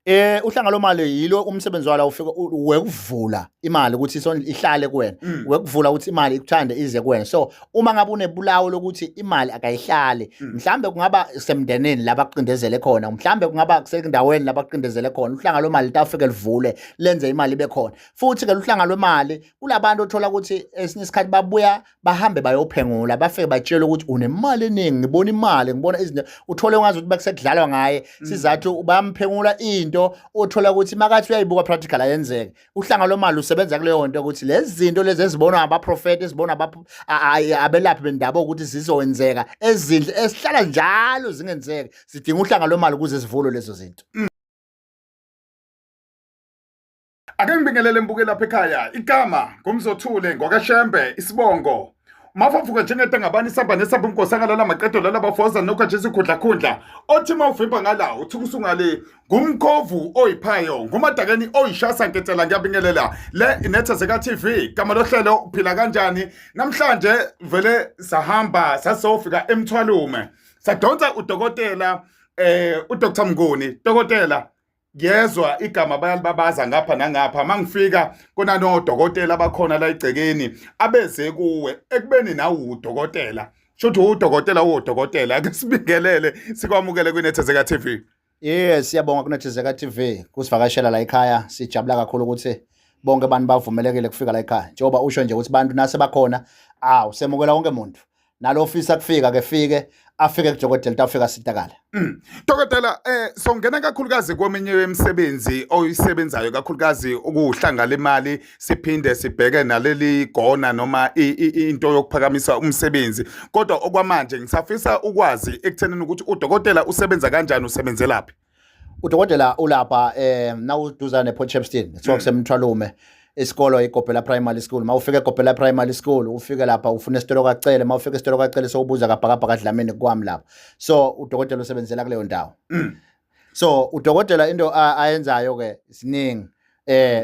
Uhlanga lomali yilo umsebenzi wala ufika wekuvula imali ukuthi ihlale kuwena. Wekuvula ukuthi imali ikuthande ize kuwena. So uma ngabe unebulawo lokuthi imali akayihlali, mhlambe kungaba semndenini la baqindezele khona, mhlambe kungaba kusendaweni la baqindezele khona. Uhlanga lomali litafike livule lenze imali ibe khona. Futhi ke uhlanga lwemali kulabantu othola ukuthi esinye isikhathi babuya bahambe bayophengula, bafike batshele ukuthi unemali eningi, ngibona imali, ngibona izinto, uthole ungazi ukuthi bekusekudlalwa ngaye. Sizathu bayamphengula into othola ukuthi makathi uyayibuka practical ayenzeke. Uhlanga lwemali usebenza kuleyo nto ukuthi lezi zinto lezi ezibonwa abaprofeti, ezibonwa abelaphi bendabuko ukuthi zizowenzeka, ezinhle esihlala njalo zingenzeki, sidinga uhlanga lwemali ukuze zivulwe lezo zinto. Ake ngibingelele mbuke lapha ekhaya. Igama ngumzothule ngokashembe isibongo. Mafavuka njengento ngabani isamba nesamba umgosi angalala maqedo lala bafoza nokho nje isikhundla khundla. Othi mawuvimba ngala uthuka usungale ngumkhovu oyiphayo ngumadakeni oyishasa nketsela ngiyabingelela. Le inetha zeka TV gama lohlelo uphila kanjani? Namhlanje vele sahamba sasofika emthwalume. Sadonsa udokotela uDr Mnguni. Dokotela ngiyezwa igama bayalibabaza ngapha nangapha mangifika kunanodokotela abakhona la igcekeni abeze kuwe ekubeni nawe udokotela shuthi udokotela wodokotela ake sibingelele sikwamukele kwinethezeka TV. Yes, siyabonga kunethezeka TV kusivakashela la ekhaya. Sijabula kakhulu ukuthi bonke abantu bavumelekile kufika la ekhaya. Njengoba usho nje ukuthi abantu nase bakhona, awu semukela wonke umuntu. Nalo ofisa kufika ke fike afike kudokotela tafika sitakala. Dokotela songena kakhulukazi kweminye yemisebenzi oyisebenzayo kakhulukazi ukuhlanga lemali siphinde sibheke naleli gona noma into yokuphakamisa umsebenzi kodwa okwamanje ngisafisa ukwazi ekuthenini ukuthi udokotela usebenza kanjani usebenzelaphi. Udokotela ulapha nawuduzane nePort Shepstone kuthiwa kusemthwalume isikolo iGobhela Primary School. Mawufika eGobhela Primary School ufike lapha ufuna esitolo kaCele, mawufika esitolo kaCele sowubuza kabhakabhaka Dlamini kwami lapha. So udokotela usebenzela kuleyo ndawo. So udokotela into ayenzayo ke siningi.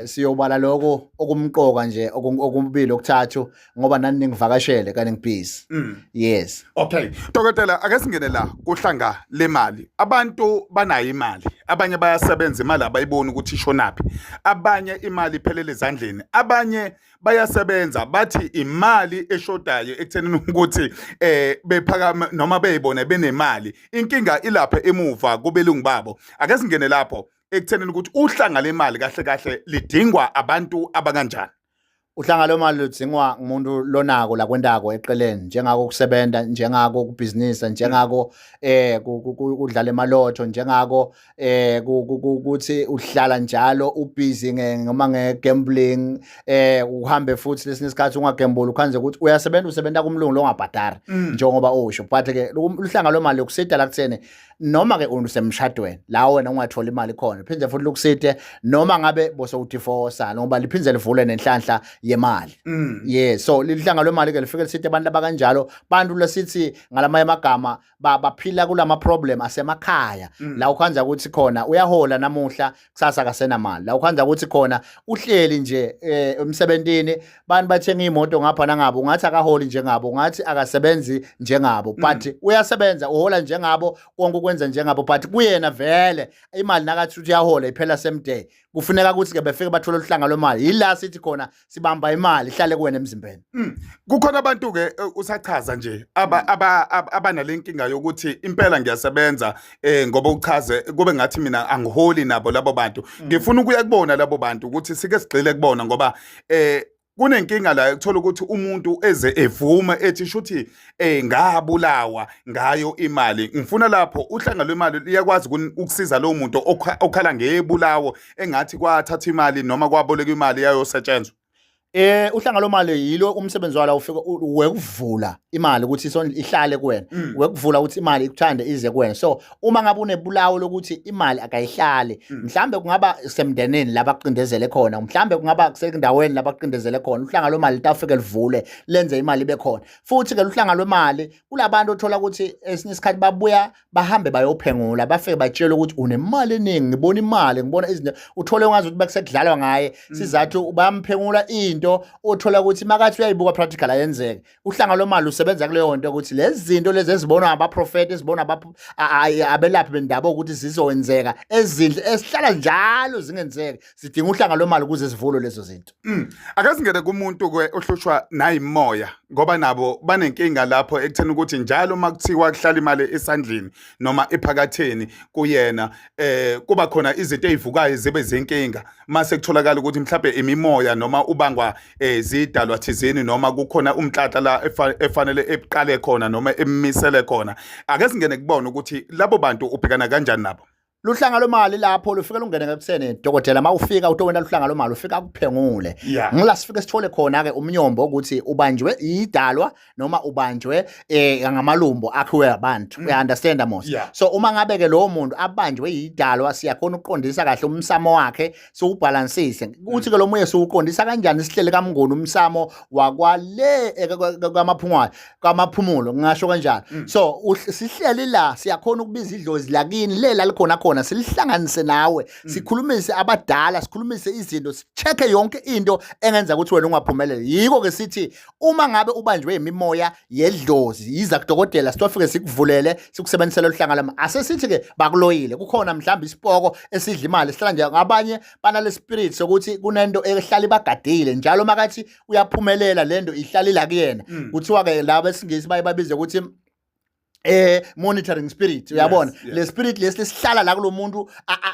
Siyobala lokho okumqoka nje okubili okuthathu ngoba nani ningivakashele kani ngibhizi. Yes. Okay. Dokotela ake singene la kuhlanga lemali. Abantu banayo imali. Abanye bayasebenza imali abayiboni ukuthi ishonaphi. Abanye imali iphelele ezandleni. Abanye bayasebenza bathi imali eshodayo ekuthenini ukuthi bephakama noma beyibone benemali. Inkinga ilapha emuva kubelungu babo. Ake singene lapho ekuthenini ukuthi uhlanga lemali kahle kahle lidingwa abantu abakanjani. Uhlanga lwemali ludzingwa ngumuntu lonako lakwentako eqeleni njengako kusebenza, njengako kubhizinisa, njengako kudlala emalotho, njengako ukuthi uhlala njalo ubhizi noma ngegambling, uhambe futhi lesinye isikhathi ungagembuli ukhanze ukuthi uyasebenza usebenza kumlungu longabhadari njengoba usho. But ke uhlanga lwemali lukusida la kutheni noma ke usemshadweni la wena ungathola imali khona, phinde futhi lukuside noma ngabe bosowudivorsa ngoba liphinde livule nenhlanhla yemali. Yeah, so lihlanga lwemali ke lifike liside abantu abakanjalo, bantu lesithi ngalamanye amagama baphila kulama problem asemakhaya. La ukhanza ukuthi khona uyahola namuhla kusasa akasenamali, la ukhanza ukuthi khona uhleli nje emsebentini bantu bathenga imoto ngapha nangabo, ungathi akaholi njengabo, ungathi akasebenzi njengabo, but uyasebenza uhola njengabo, konke ukwenza njengabo, but kuyena vele imali nakathi uthi uyahola iphela same day. Kufuneka ukuthi ke befike bathole uhlanga lwemali, yila sithi khona sibamba imali ihlale kuwena emzimbeni. Kukhona abantu ke usachaza nje abanale nkinga yokuthi impela ngiyasebenza ngoba uchaze kube ngathi mina angiholi nabo labo bantu. Ngifuna ukuya kubona labo bantu ukuthi sike sigxile kubona ngoba kunenkinga la uthola ukuthi umuntu eze evuma ethi shuthi ngabulawa ngayo imali. Ngifuna lapho uhlanga lwemali liyakwazi ukusiza lowo muntu okhala ngebulawo engathi kwathatha imali noma kwaboleka imali yayosetshenzwa. Uhlanga lomali yilo umsebenzi wala ufika wekuvula imali ukuthi ihlale kuwena, wekuvula ukuthi imali ikuthande ize kuwena. So uma ngabe unebulawo lokuthi imali akayihlali, mhlambe kungaba semndenini la baqindezele khona, mhlambe kungaba kusendaweni la baqindezele khona, uhlanga lwemali litafike livule lenze imali ibe khona. Futhi ke uhlanga lwemali kulabantu othola ukuthi esinye isikhathi babuya bahambe bayophengula, bafike batshele ukuthi unemali eningi, ngibona imali, ngibona izinto, uthole ungazi ukuthi bekusekudlalwa ngaye. Sizathu bayamphengula into into othola ukuthi makathi uyayibuka practical ayenzeke. Uhlanga lwemali usebenza kuleyo nto ukuthi lezi zinto lezi ezibonwa abaprofeti, ezibonwa abelaphi bendabuko ukuthi zizowenzeka, ezinhle esihlala njalo zingenzeki, sidinga uhlanga lwemali ukuze zivulwe lezo zinto. Akazingene kumuntu ke ohlushwa nayimoya, ngoba nabo banenkinga lapho ekutheni ukuthi njalo uma kuthiwa kuhlala imali esandleni noma ephakatheni kuyena, kuba khona izinto ezivukayo zibe zinkinga mase kutholakala ukuthi mhlawumbe imimoya noma ubangwa zidalwa thizeni noma kukhona umtlatla la efanele eqale khona noma emisele khona. Ake singene kubona ukuthi labo bantu ubhekana kanjani nabo. Luhlanga lwemali lapho lufika lungene ngekutheni, dokotela, uma ufika utowena luhlanga lwemali ufika kuphengule. Ngila sifike sithole khona ke umnyombo ukuthi ubanjwe idalwa noma ubanjwe ngamalumbo akhiwe abantu. Uya understand mos? So uma ngabe ke lowo muntu abanjwe idalwa, siyakhona ukuqondisa kahle umsamo wakhe, siwubhalansise. Kuthi ke lo moya siwuqondisa kanjani? Sihlele kaMnguni, umsamo wakwale kwamaphungwane, kwamaphumulo, ngingasho kanjalo. So sihleli la, siyakhona ukubiza idlozi lakini lela likhona khona, silihlanganise nawe, sikhulumise abadala, sikhulumise izinto, sicheck yonke into engenza ukuthi wena ungaphumeleli. Yiko ke sithi uma ngabe ubanjwe imimoya yedlozi, yiza kudokotela, sitofike sikuvulele, sikusebenzisele uhlanga lama. Asesithi ke bakuloyile, kukhona mhlawumbe isipoko esidla imali, sihlala nje ngabanye banale spirit sokuthi kunento ehlala ibagadile njalo, makathi uyaphumelela lento ihlala ila kuyena. Kuthiwa ke laba esingisi baye babize ukuthi monitoring spirit, uyabona? Le spirit lesi lesihlala la kulomuntu,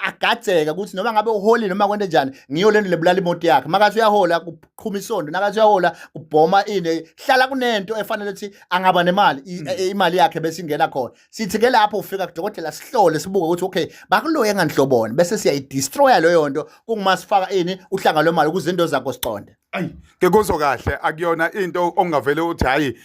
agadzeka ukuthi noma ngabe uholi noma kwente njani, ngiyo lento lebulala imoto yakhe. Makathi uyahola kuqhuma isondo, nakathi uyahola kubhoma ini, hlala kunento efanele ukuthi angaba nemali, imali yakhe bese ingena khona. Sithi ke lapho ufika kudokotela, sihlole, sibuke ukuthi okay, bakuloye nganhloboni, bese siyayidestroya leyo nto, kunguma sifaka ini uhlanga lwemali ukuze into zakho siqonde. Ayi, ngikuzwa kahle. Akuyona into ongavele uthi hayi,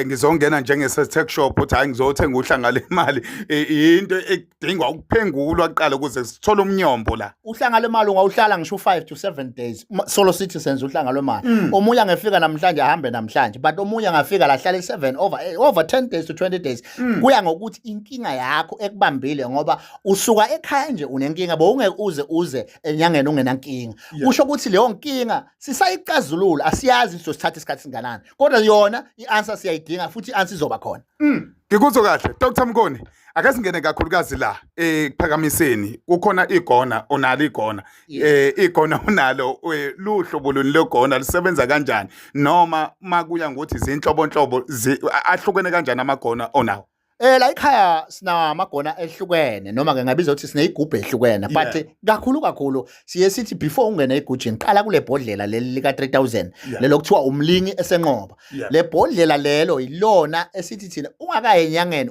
ngizongena njengese tech shop uthi hayi, ngizothenga uhlanga lemali. Into edingwa ukuphengulwa kuqala ukuze sithole umnyombo la. Uhlanga lwemali ungawuhlala ngisho 5 to 7 days solo sithi senza uhlanga lwemali. Omunye angefika namhlanje ahambe namhlanje, but omunye angafika la hlale 7 over 10 days to 20 days, kuya ngokuthi inkinga yakho ekubambile, ngoba usuka ekhaya nje unenkinga, bowungeke uze enyangeni ungenankinga. Kusho ukuthi leyo nkinga sisayicazulula, asiyazi sizosithatha isikhathi singanani, kodwa yona i-answer siyayidinga futhi i-answer izoba khona. Ngikuzwa kahle, Dr Mnguni. Ake singene kakhulukazi la ekuphakamiseni. Kukhona igona onalo, igona igona unalo, luhlobo luni logona, lisebenza kanjani, noma makuya ngokuthi izinhlobonhlobo ahlukene kanjani amagona onawo? La ekhaya sinamagona ehlukene, noma ke ngabiza ukuthi sineyigubhu ehlukene, but kakhulu kakhulu siye sithi before ungene egujini, qala kule bhodlela leli lika 3000, lelo kuthiwa umlingi esenqoba. Le bhodlela lelo ilona esithi thina ungakayi enyangeni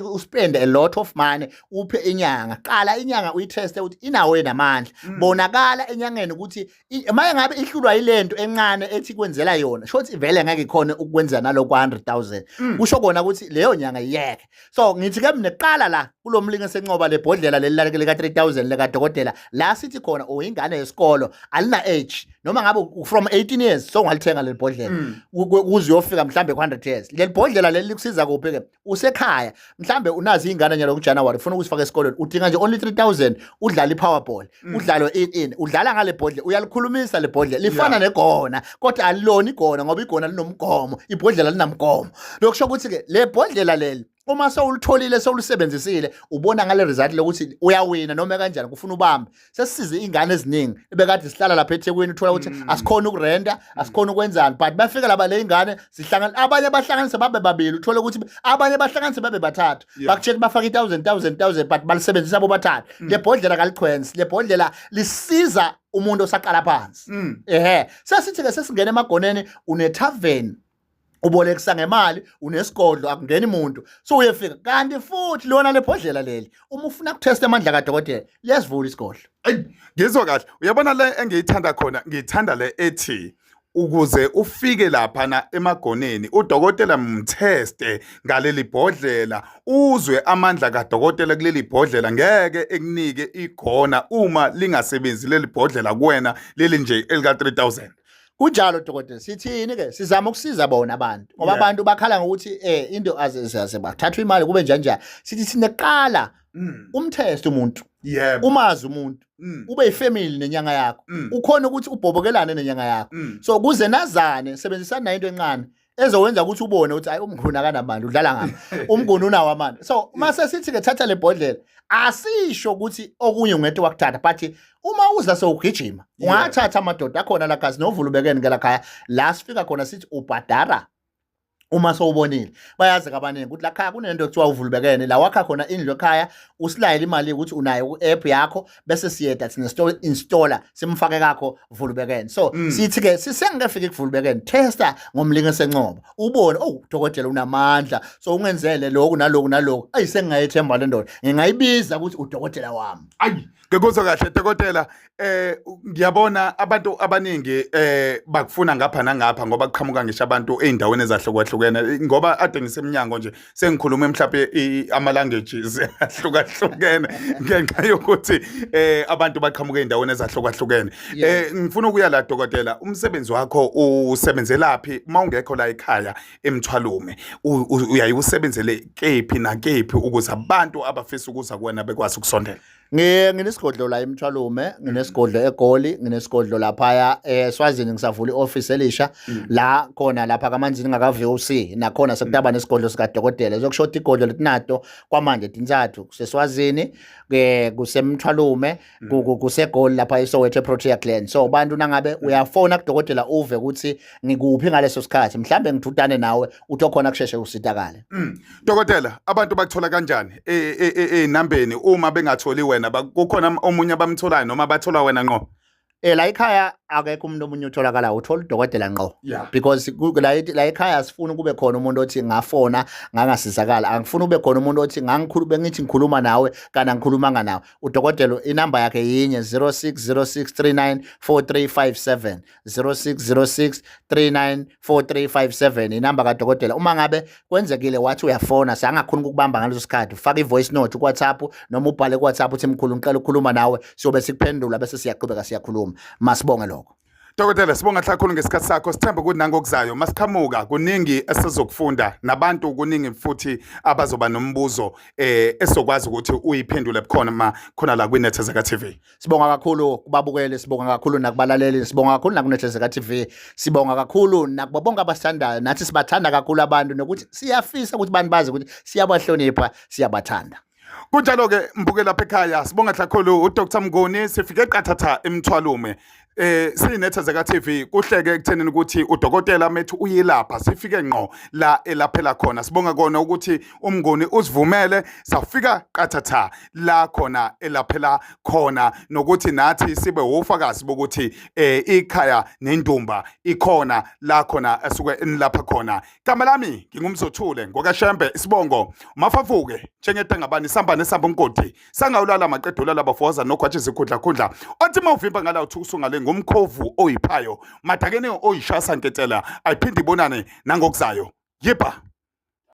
uspend a lot of money uphe inyanga, qala inyanga uyiteste ukuthi inawo enamandla. Bonakala enyangeni ukuthi maye ngabe ihlulwa yilento encane ethi kwenzela yona, shothi vele ngeke ikhone ukwenza naloko 100,000. Kusho kona ukuthi leyo nyanga iyeke. So ngithi ke mina qala la kulo mlingi esenqoba, le bhodlela leli lika 3000 lika dokotela la sithi khona uyingane yesikolo, alina age, noma ngabe from 18 years so ungalithenga leli bhodlela kuze uyofika mhlambe ku 100 years. Leli bhodlela leli likusiza kuphi ke? Usekhaya mhlambe unazi ingane nyalo kuJanuary, ufuna ukusifaka esikolweni, udinga nje only 3000, udlala iPowerball, udlalo in udlala ngale bhodlela, uyalikhulumisa le bhodlela, lifana negona kodwa alilona igona, ngoba igona linomgomo, ibhodlela linamgomo. Lokusho ukuthi ke le bhodlela leli uma sewulitholile, sewulisebenzisile, ubona ngale result lokuthi uyawina noma kanjani. Kufuna ubambe. Sesisize ingane eziningi ebekade sihlala lapha eThekwini, uthola ukuthi asikhona ukurenta, asikhona ukwenzani, but bafika laba le ingane sihlangana, abanye bahlanganise babe babili, uthola ukuthi abanye bahlanganise babe bathathu, bakutshela bafaka i-1000 1000 1000, but balisebenzisa bobathathu. Le bhodlela kalichwensi, le bhodlela lisiza umuntu osaqala phansi. Ehe, sesithi ke sesingena emagoneni, une-tavern, ubolekisa ngemali, unesigodlo, akungeni umuntu, so uyefika kanti futhi lona lebhodlela leli uma ufuna ukutesta amandla kadokotela, liyasivula isigodlo. Ayi, ngizwa kahle. Uyabona le engiyithanda khona, ngiyithanda le ethi ukuze ufike lapha na emagoneni, udokotela mtheste ngaleli bhodlela, uzwe amandla kadokotela kuleli bhodlela. Ngeke ekunike igona uma lingasebenzi leli bhodlela kuwena, leli nje elika 3000. Kunjalo, dokotela. Sithini ke? Sizama ukusiza bona abantu, ngoba abantu bakhala ngokuthi into azase bathathwa imali kube njani njani. Sithi sineqala umtest umuntu. Umazi umuntu, ube yifamily nenyanga yakho, ukhona ukuthi ubhobokelane nenyanga yakho. So kuze nazane, sebenzisana nayo into encane ezowenza ukuthi ubone ukuthi hayi, uMnguni akanamandla, udlala ngami, uMnguni unawo amandla. So mase sithi ke thatha le bhodlela, asisho ukuthi okunye ungete wakuthatha, but uma uza sewugijima ungathatha amadoda akhona la gazi novula ubekeni ke lakhaya la sifika khona sithi ubhadara uma sowubonile. Bayazi kabaningi ukuthi lakhaya kunento ekuthiwa uvulubekene la wakha khona indlu ekhaya, usilayele imali ukuthi unayo ku-app yakho, bese siyeda thina installer simfake kakho vulubekene. So sithi ke sisengekefike kuvulubekene, testa ngomlingo sencobo ubone, oh, dokotela unamandla, so ungenzele lokhu naloku naloku, ayi, sengingayethemba le ndoda, ngingayibiza ukuthi udokotela wami. Ayi, ngikuzwa kahle dokotela. Ngiyabona abantu abaningi bakufuna ngapha nangapha ngoba kuqhamuka ngisho abantu ey'ndaweni ezahlukahlukene, ngoba ade ngisemnyango nje sengikhulume mhlawumbe ama-languages ahlukahlukene ngenxa yokuthi abantu baqhamuka ey'ndaweni ezahlukahlukene. Ngifuna ukuya la dokotela, umsebenzi wakho usebenzelaphi uma ungekho la ekhaya eMthwalume? Uyaye usebenzele kephi nakephi ukuze abantu abafisa ukuza kuwena bekwazi ukusondela? Nginesigodlo la eMthwalume, nginesigodlo eGoli, nginesigodlo laphaya eSwazini, ngisavula i-office elisha la khona lapha kaManzini ngaka VOC, nakhona sekutaba nesigodlo sikadokotela. Zokushoda igodlo letinato kwamanje tintsathu, kuseSwazini, ke kuseMthwalume, kuseGoli lapha eSoweto eProtea Glen. So bantu nangabe uyafona kudokotela uve ukuthi ngikuphi ngaleso sikhathi, mhlambe ngithutane nawe uthi khona kusheshe usitakale. Dokotela, abantu bakuthola kanjani enambeni uma bengatholi wena? Kukhona omunye abamtholayo noma bathola wena ngqo? La ekhaya akekho umuntu omunye utholakala, uthola udokotela ngqo. Because la ekhaya sifuna kube khona umuntu othi ngafona ngangasizakala, angifuni ube khona umuntu othi ngangikhulu bengithi ngikhuluma nawe kana ngikhulumanga nawe. Udokotela inamba yakhe yinye, 0606394357, 0606394357 inamba kadokotela. Uma ngabe kwenzekile wathi uyafona sangakhona ukukubamba ngaleso sikhathi, ufaka i-voice note ku-WhatsApp noma ubhale ku-WhatsApp uthi mkhulu ngicela ukukhuluma nawe, siyobe sikuphendula bese siyaqhubeka siyakhuluma. Masibonge lokho. Dokotela, sibonga kakhulu ngesikhathi sakho. Sithemba ukuthi nangokuzayo masiqhamuka kuningi esizokufunda nabantu, kuningi futhi abazoba nombuzo esizokwazi ukuthi uyiphendule bukhona ma khona la kwiNethezeka TV. Sibonga kakhulu kubabukeli, sibonga kakhulu nakubalaleli, sibonga kakhulu nakuNethezeka TV, sibonga kakhulu nakubo bonke abasithandayo. Nathi sibathanda kakhulu abantu, nokuthi siyafisa ukuthi abantu bazi ukuthi siyabahlonipha, siyabathanda. Kunjalo-ke mbuke lapha ekhaya, sibonga kakhulu uDr Mnguni. Sifike qathatha eMthwalume siyiNethezeka TV, kuhleke ekuthenini ukuthi udokotela methu uyilapha, sifike ngqo la elaphela khona. Sibonga kona ukuthi uMnguni usivumele safika qathatha la khona elaphela khona, nokuthi nathi sibe wofakazi bokuthi ikhaya nendumba ikhona la khona esuke enilapha khona. Igama lami nginguMzothule ngokaShembe, isibongo Mafavuke njengedangabani samba nesamba umgodi sangawulala maqedula labafoza nogwatshe zikhundla khundla othi mawuvimba ngala uthi usungale ngumkhovu oyiphayo madakeni oyishasa nketela ayiphinde ibonane nangokuzayo. Yipha.